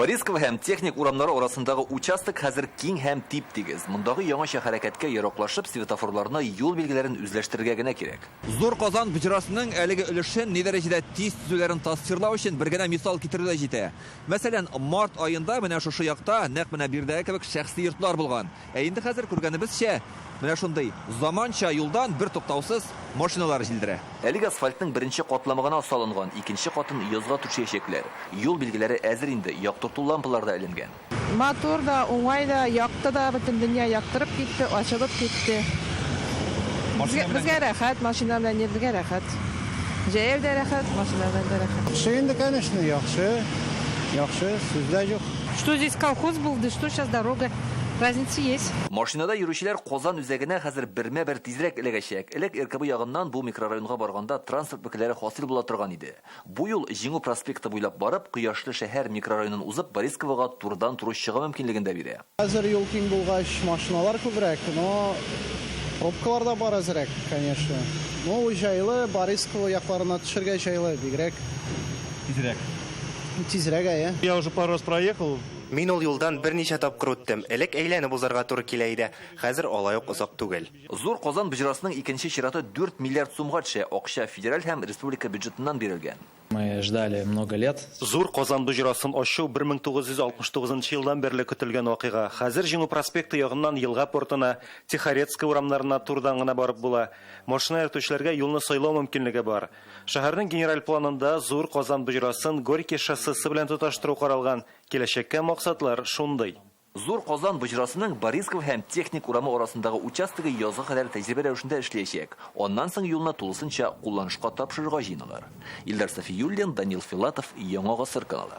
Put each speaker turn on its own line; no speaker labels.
Борисково һәм Техник урамнары арасындагы участок хәзер киң һәм тип-тигез. Мондагы яңача хәрәкәткә яраклашып, светофорларны, юл билгеләрен үзләштерергә генә кирәк. Зур Казан боҗрасының әлеге өлешен ни дәрәҗәдә тиз төзүләрен тасвирлау өчен бер генә мисал китерү дә җитә. Мәсәлән, март аенда менә шушы якта, нәкъ менә биредәге кебек шәхси йортлар булган. Ә инде хәзер, күргәнебезчә, менә шундый заманча юлдан бертуктаусыз машиналар җилдерә. Әлеге асфальтның беренче катламы гына салынган, икенче катын язга түшәячәкләр. Юл билгеләре әзер инде, яктырту лампалары да эленгән.
Матур да, уңай да, якты да, бөтен дөнья яктырып китте, ачылып китте. Безгә рәхәт, машина белән йөрергә рәхәт. Җәяү дә рәхәт, машина белән дә рәхәт.
Яхшы инде, конечно, яхшы, яхшы, сүз дә юк.
Что здесь колхоз был, да что сейчас дорога. Разница есть.
Машинада йөрүчеләр Казан үзәгенә хәзер бермә-бер тизрәк эләгәчәк. Элек РКБ ягыннан бу микрорайонга барганда транспорт бөкеләре хасил була торган иде. Бу юл Җиңү проспекты буйлап барып, Кояшлы шәһәр микрорайонын узып, Борисковога турыдан-туры чыгу мөмкинлеген дә бирә.
Хәзер юл киң булгач, машиналар күбрәк, но пробкалар да бар әзрәк, конечно. Ну, җайлы, Борисково якларына төшергә җайлы, бигрәк.
Тизрәк.
Тизрәк, әйе.
Я уже пару раз проехал.
Мин ул юлдан берничә тапкыр үттем. Элек әйләнеп узарга туры килә иде. Хәзер алай ук озак түгел.
Зур Казан боҗрасының икенче чираты 4 миллиард сумга төшә. Акча федераль һәм республика бюджетыннан бирелгән.
Мы ждали много лет.
Зур Казан боҗрасын ачу 1969 нчы елдан бирле көтелгән вакыйга. Хәзер Җиңү проспекты ягыннан Елга портына, Тихорецкая урамнарына турыдан гына барып була. Машина йөртүчеләргә юлны сайлау мөмкинлеге бар. Шәһәрнең генераль планында Зур Казан боҗрасын Горький шоссесы белән тоташтыру каралган. Киләчәккә максатлар шундый.
Зур Казан боҗрасының Борисково һәм Техник урамы арасындагы участогы язга кадәр тәҗрибә рәвешендә эшләячәк. Аннан соң юлны тулысынча кулланышка тапшырырга җыеналар. Илдар Сафиуллин, Данил Филатов, Яңа гасыр каналы.